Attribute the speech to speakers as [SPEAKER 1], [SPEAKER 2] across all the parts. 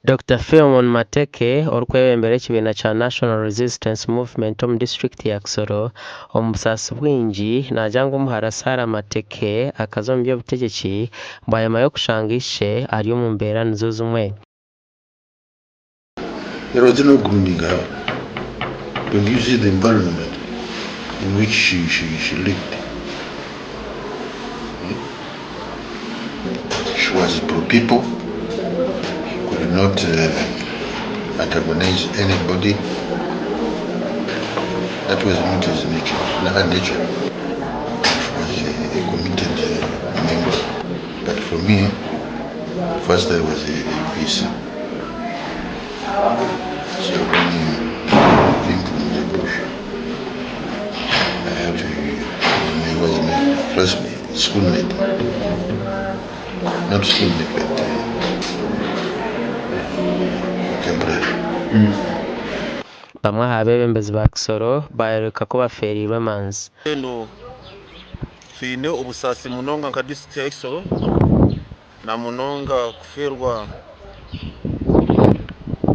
[SPEAKER 1] Dokita Philemon Mateke orikwebembera ekibiina kya National Resistance Movement omu disiturikiti ya Kisoro omu busaasi bwingi naagira ngu omuhara Sarah Mateke akaza omu by'obutegyeki bwanyima y'okushanga ishe ari omu mbeera nizo zimwe.
[SPEAKER 2] There was no grooming her but you see the environment in which she, she, she lived. She was pro-people. She could not antagonize anybody. That was not his nature, her nature. She was a committed member. But for me, first I was a PC. So when he came from the bush, I had to, he was my classmate, schoolmate. Not schoolmate, but contemporary.
[SPEAKER 1] Bamwe aha beebembezi ba Kisoro baayoreka ku bafeereirwe emanzi.
[SPEAKER 3] Mbwenu twine obusaasi munonga nka disiturikiti ya Kisoro na munonga kufeerwa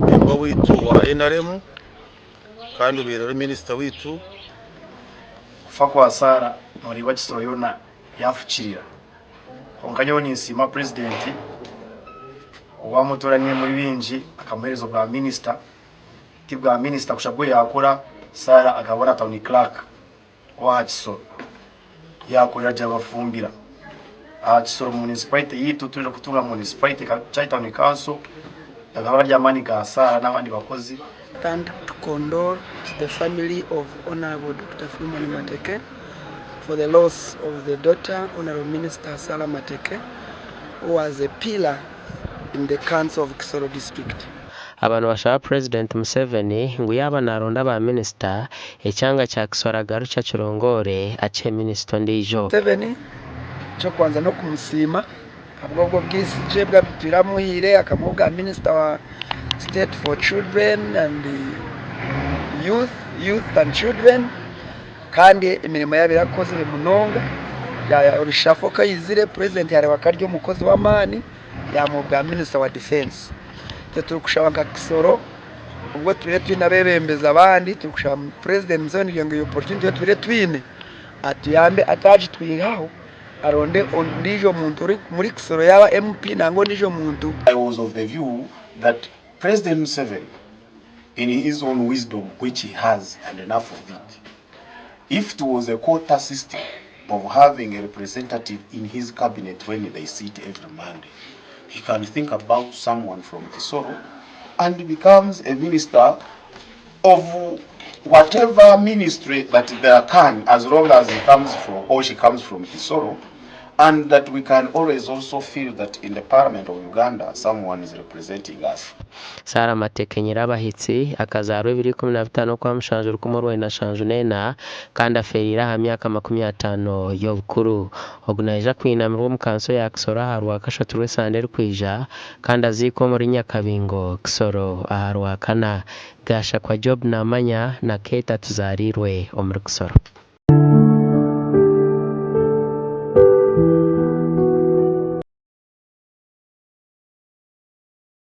[SPEAKER 3] memba waitu owa NRM kandi obaire ari minisita waitu.
[SPEAKER 4] Kufa kwa Sarah noreeba Kisoro yoona yafukirira kwonka nyowe ninsiima purezidenti owamutoraniire omuri bingi akamuhereza obwa minisita ti bwa minisita kusha bwo yakora Sarah akaba na tawuni clerk owaha Kisoro yakorera gye abafumbira aha Kisoro municipality yaitu twija kutunga municipality kya tawuni kanso gakaba gari amaani ga Sarah n'abandi bakozi.
[SPEAKER 5] Stand to condole to the family of Honourable Dokita Philemon Mateke for the loss of the daughter Honourable Minister Sarah Mateke who was a pillar in the council of Kisoro district.
[SPEAKER 1] Aba nibashaba Purezidenti Museveni ngu yaaba naronda ba minisita, ekyanga kya Kisoro agarukye akirongoore akihe minisita ondiijo.
[SPEAKER 5] Museveni eky'okubanza n'okumusiima ahabw'obwo bwesigye obu atwire amuhaire akamuha obwa minisita wa state for children and youth, youth and children kandi emirimo ei abaire akozire munonga reshuffle ku eizire purezidenti yareeba ku ari omukozi w'amaani yaamuha obwa minisita wa defense. Itwe turikushaba nka Kisoro obwo twine twine abeebembezi abandi turikushaba purezidenti Museveni kugira ngu eyo opportunity ei twine twine atuyambe atagitwihaho aronde ondiijo muntu ori muri Kisoro yaaba MP nangwa ondiijo muntu.
[SPEAKER 6] I was of the view that President Museveni in his own wisdom which he has and enough of it, if it was a quota system of having a representative in his cabinet when they sit every Monday, he can think about someone from Kisoro and becomes a minister of whatever ministry that there can, as long as he comes from or she comes from Kisoro, and that we can always also feel that in the parliament of Uganda someone is representing us.
[SPEAKER 1] Sarah Mateke Nyirabahitsi akazaarwa ebiro 15 Okwamushanju 1974 kandi afeereire aha myaka 50 y'obukuru. Ogu naija kwinamirwa omu kanso ya Kisoro aha Rwakashatu rw'esande erikwija kandi aziikwe omuri Nyakabingo, Kisoro aha Rwakana. Gashakwa Job Namanya na Kate Atuzaarirwe omuri Kisoro.